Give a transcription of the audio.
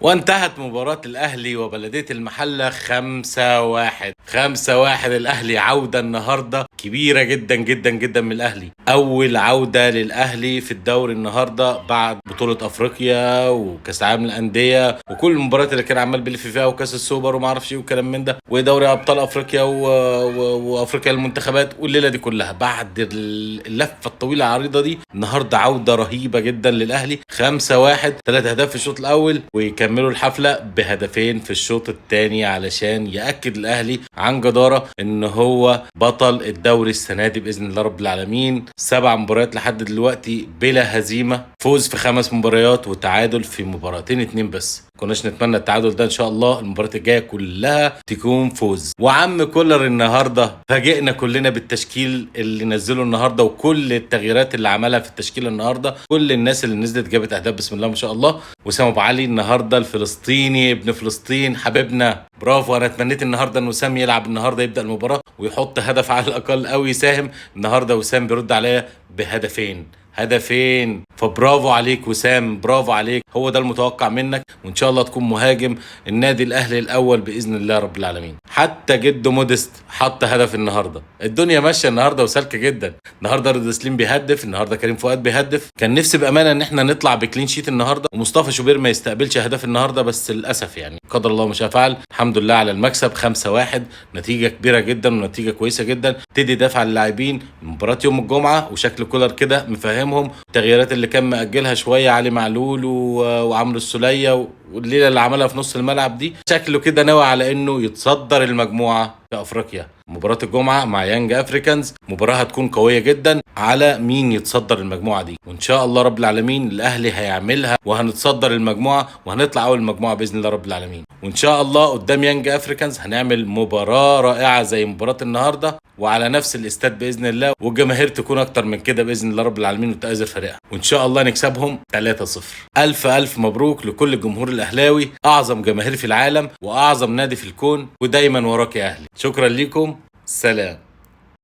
وانتهت مباراة الأهلي وبلدية المحلة 5-1. 5-1 الأهلي، عودة النهاردة كبيرة جدا جدا جدا من الأهلي. أول عودة للأهلي في الدوري النهاردة بعد بطولة أفريقيا وكأس العالم للأندية وكل المباريات اللي كان عمال بيلف فيها وكأس السوبر وما اعرفش ايه والكلام من ده، ودوري أبطال أفريقيا وأفريقيا المنتخبات والليلة دي كلها. بعد اللفة الطويلة العريضة دي، النهاردة عودة رهيبة جدا للأهلي 5-1، 3 أهداف في الشوط الأول ويكملوا الحفلة بهدفين في الشوط الثاني علشان يأكد الأهلي عن جدارة إن هو بطل الدوري السنة دي بإذن الله رب العالمين. 7 مباريات لحد دلوقتي بلا هزيمة، فوز في 5 مباريات وتعادل في مباراتين 2 بس. كناش نتمنى التعادل ده، ان شاء الله المباريات الجاية كلها تكون فوز. وعم كولر النهارده فاجئنا كلنا بالتشكيل اللي نزله النهارده وكل التغييرات اللي عملها في التشكيل النهارده. كل الناس اللي نزلت جابت اهداف بسم الله ما شاء الله. وسام ابو علي النهارده الفلسطيني ابن فلسطين حبيبنا، برافو. انا اتمنيت النهارده ان وسام يلعب النهارده، يبدا المباراة ويحط هدف على الاقل او يساهم. النهارده وسام بيرد عليا بهدفين، هدفين، فبرافو عليك وسام، برافو عليك، هو ده المتوقع منك، وان شاء الله تكون مهاجم النادي الاهلي الاول باذن الله رب العالمين. حتى جده مودست حط هدف النهارده. الدنيا ماشية النهارده وسالكه جدا. النهارده رضا سليم بيهدف، النهارده كريم فؤاد بيهدف. كان نفسي بامانه ان احنا نطلع ب clean sheet النهارده ومصطفى شوبير ما يستقبلش اهداف النهارده، بس للاسف يعني قدر الله ما شاء فعل. الحمد لله على المكسب 5-1، نتيجة كبيرة جدا ونتيجة كويسة جدا تدي دفعه للاعبين مباراة يوم الجمعة. وشكل كولر كده مفهمهم التغييرات اللي كان مأجلها شوية، علي معلول وعمرو السوليه والليلة اللي عملها في نص الملعب دي، شكله كده ناوي على انه يتصدر المجموعة في افريقيا. مباراة الجمعة مع يانج افريكانز مباراة هتكون قوية جدا على مين يتصدر المجموعة دي، وان شاء الله رب العالمين الاهلي هيعملها وهنتصدر المجموعة وهنطلع اول المجموعة باذن الله رب العالمين. وان شاء الله قدام يانج افريكانز هنعمل مباراة رائعة زي مباراة النهارده وعلى نفس الاستاد باذن الله، والجماهير تكون اكتر من كده باذن الله رب العالمين وتأزر فريقها، وان شاء الله نكسبهم 3-0. الف الف مبروك لكل الجمهور الاهلاوي، اعظم جماهير في العالم واعظم نادي في الكون، ودايما وراك يا اهلي. شكرا لكم، سلام.